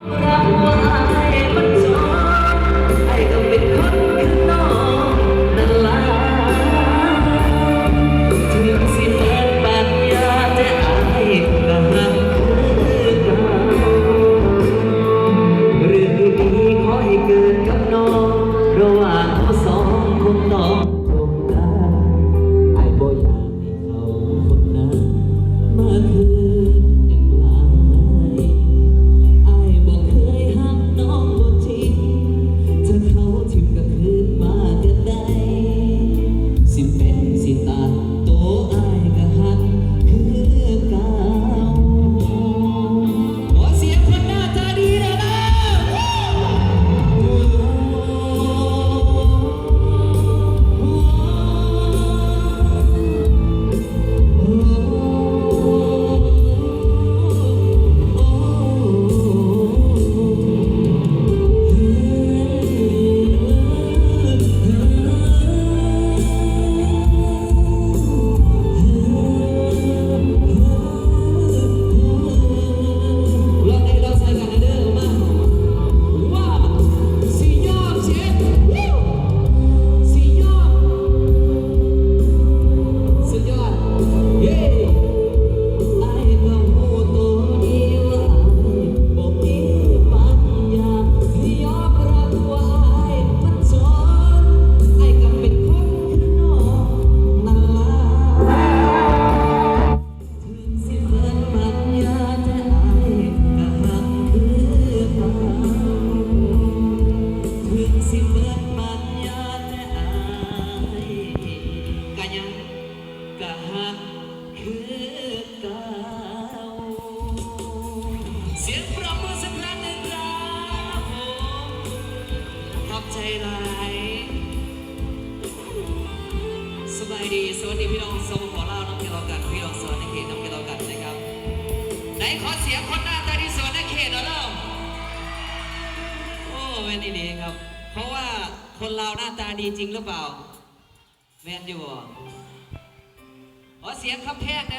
ຮັກວ່າອ້າຍມັນຈອນ ອ້າຍກໍເປັນຄົນຄືນ້ອງນັ້ນລະ ເຖິງຊິແມ່ນປັນຍາ ແຕ່ອ້າຍກໍຮັກຄືເກົ່າ ເລື່ອງດີໆ ຂໍໃຫ້ເກີດກັບນ້ອງ ລະຫວ່າງເຮົາສອງຄົນຕ້ອງຈົບກັນ ອ້າຍບໍ່ຢາກ ເຂົາຄົນນັ້ນມາຄືນຫຍັງຫຼາຍ ອ້າຍບໍ່ເຄີຍຮັກນ້ອງບໍ່ຈິງ ຖ້າເຂົາຖິ້ມກໍຄືນມາແຕ່ໃດ ຊິເປັນຊິຕາຍໂຕອ້າຍກໍຮັກຄືເກົ່າ ຂໍສຽງຄົນໜ້າຕາດີໜ້ອຍເດີ. ລອງໄດ້ລອງໃສ່ກັນເດີ ມາ ວ່າ ຊິຍອມເຈັບ ຊິຍອມ ສຸດຍອດ ເຢ້ ອ້າຍກໍຮູ້ໂຕດີວ່າອ້າຍບໍ່ມີປັນຍາ ທີ່ຍອມຮັບວ່າອ້າຍມັນຈອນ ອ້າຍກໍເປັນຄົນຄືນ້ອງນັ້ນລະ ເຖິງຊິເບິດປັນຍາແຕ່ອ້າຍກໍຮັກຄືເກົ່າ ເຖິງຊິເບິດປັນຍາແຕ່ອ້າຍກໍຍັງ ກະຮັກຄືເກົ່າ ສຽງປຣບມືສັກຄັ້ງໜຶ່ງຄັບຜົມ ຂອບໃຈຫຼາຍ ສະບາຍດີ ສະຫວັດດີພີ່ນ້ອງ ສປປ ລາວ ນຳເຂົ້າກັນ ພີ່ນ້ອງສະຫວັນນະເຂດ ນຳເຂົ້າກັນນະຄັບ ໄດ້ຂໍສຽງຄົນໜ້າຕາດີສະຫວັນນະເຂດໜ້ອຍເນາະ ໂອ້ ແມ່ນອີ່ຫຼີຄັບ ເພາະວ່າຄົນລາວໜ້າຕາດີຈິງຫຼືເປົ່າ? ແມ່ນຢູ່ບໍ່? ຂໍສຽງຄຳແພງແໜ